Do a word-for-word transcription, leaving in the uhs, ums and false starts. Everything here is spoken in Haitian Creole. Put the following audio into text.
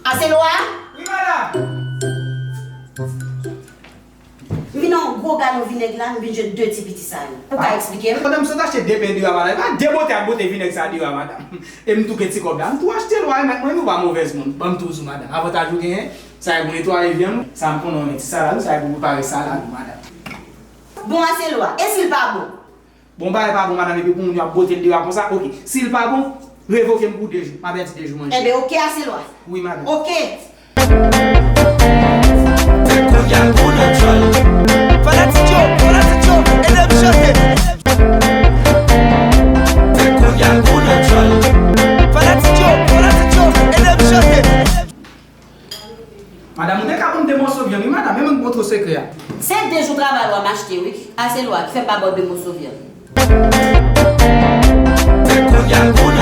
Aselwa? Wi, madanm. M vin nan yon gwo galon vinèg la, m vin jwenn de ti piti sa yo. Ou ka eksplike m? Madanm, sot achte de pen de a, madanm. E pa de bote ak bote vinèg sa de a, madanm. E m tou gen ti kòb la. M tou achte l, wa, mèt mwen, ou pa movèz moun. Ban m tou di w, madanm. Avantaj ou genyen, sa e pou netwaye vyann ou, sa m konnen w renmen ti salad ou, sa e pou prepare salad ou, madanm. Bon, Aselwa, e si l pa bon? Bon, bagay pa bon, madanm, epi pou moun yo ap bote l deyò konsa, oke. Si l pa bon, revoke m pou de jou. M a pèdi de jou manje. Enben, oke, Aselwa. Wi, madanm. Oke. Kounye a, kounye a, djòl. Fanatik yo, fanatik yo, ede m chante. Kounye a, kounye a, djòl. Fanatik yo, fanatik yo, ede m chante. Madanm, ou te ka ban m de moso vyann, wi, madanm, men mwen montre w sekrè a. Se de jou travay w a m achte, wi, Aselwa, ki fè m pa ba w de moso vyann. Kounye a, kounye